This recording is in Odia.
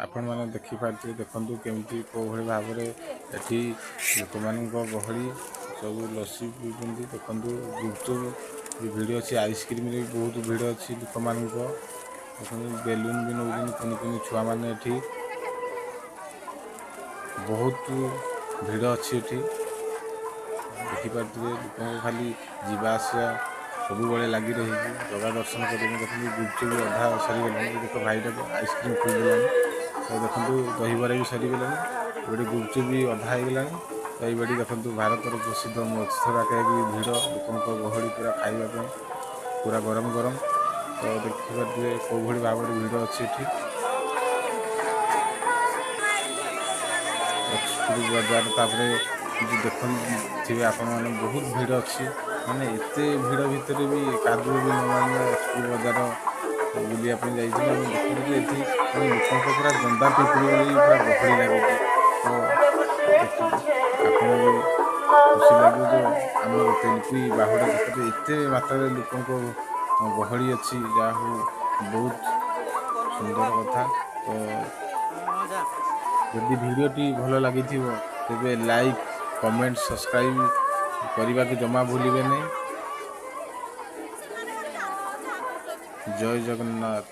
ଆପଣମାନେ ଦେଖିପାରୁଥିବେ, ଦେଖନ୍ତୁ କେମିତି କେଉଁଭଳି ଭାବରେ ଏଠି ଲୋକମାନଙ୍କ ଗହଳି, ସବୁ ଲସି ପିଉଛନ୍ତି। ଦେଖନ୍ତୁ, ଗୁପଚୁପ୍ ବି ଭିଡ଼ ଅଛି, ଆଇସ୍କ୍ରିମରେ ବି ବହୁତ ଭିଡ଼ ଅଛି ଲୋକମାନଙ୍କ। ଦେଖନ୍ତୁ, ବେଲୁନ ବି ନେଉଛନ୍ତି କୁନି କୁନି ଛୁଆମାନେ। ଏଠି ବହୁତ ଭିଡ଼ ଅଛି। ଏଠି ଦେଖିପାରୁଥିବେ, ଲୋକଙ୍କ ଖାଲି ଯିବା ଆସିବା ସବୁବେଳେ ଲାଗି ରହିଛି ଜଗା ଦର୍ଶନ କରିବା। ଦେଖନ୍ତୁ, ଗୁପଚୁପ୍ ଅଧା ସରିଗଲାଣି। ଦେଖ, ଭାଇଟାକୁ ଆଇସ୍କ୍ରିମ୍ ଖୋଲିଦେଲାଣି। ତ ଦେଖନ୍ତୁ, ଦହିବରା ବି ସରିଗଲାଣି, ଏପଟେ ଗୁପଚୁପ୍ ବି ଅଧା ହେଇଗଲାଣି। ତ ଏଇବାଡ଼ି ଦେଖନ୍ତୁ, ଭାରତର ପ୍ରସିଦ୍ଧ ମଥୁରା କେକ୍ ବି ଭିଡ଼, ଲୋକଙ୍କ ଗହଳି ପୁରା ଖାଇବା ପାଇଁ, ପୁରା ଗରମ ଗରମ। ତ ଦେଖିପାରୁଥିବେ କେଉଁଭଳି ଭାବରେ ଭିଡ଼ ଅଛି ଏଠି ବଜାର। ତାପରେ ଦେଖୁଥିବେ ଆପଣମାନେ, ବହୁତ ଭିଡ଼ ଅଛି। ମାନେ ଏତେ ଭିଡ଼ ଭିତରେ ବି କାଦୁଅ ବି ନ ମାଡ଼ିଲା। ବଜାର ବୁଲିବା ପାଇଁ ଯାଇଥିଲୁ ଆମେ, ଦେଖିଲୁ ଯେ ଏଠି ମାନେ ଲୋକଙ୍କ ପୁରା ଗନ୍ଦା ପିମ୍ପୁଡ଼ି ଭଳି ପୁରା ଗହଳି ଲାଗୁଛି। ତ ଆପଣ ବି ଖୁସି ଲାଗିବ ଯେ ଆମର ତେଲକୁଇ ବାହୁଡ଼ା ଯାତ୍ରାରେ ଏତେ ମାତ୍ରାରେ ଲୋକଙ୍କ ଗହଳି ଅଛି। ଯାହା ହଉ, ବହୁତ ସୁନ୍ଦର କଥା। ତ ଯଦି ଭିଡ଼ିଓଟି ଭଲ ଲାଗିଥିବ, ତେବେ ଲାଇକ୍, କମେଣ୍ଟ, ସବସ୍କ୍ରାଇବ୍ କରିବାକୁ ଜମା ଭୁଲିବେ ନାହିଁ। ଜୟ ଜଗନ୍ନାଥ।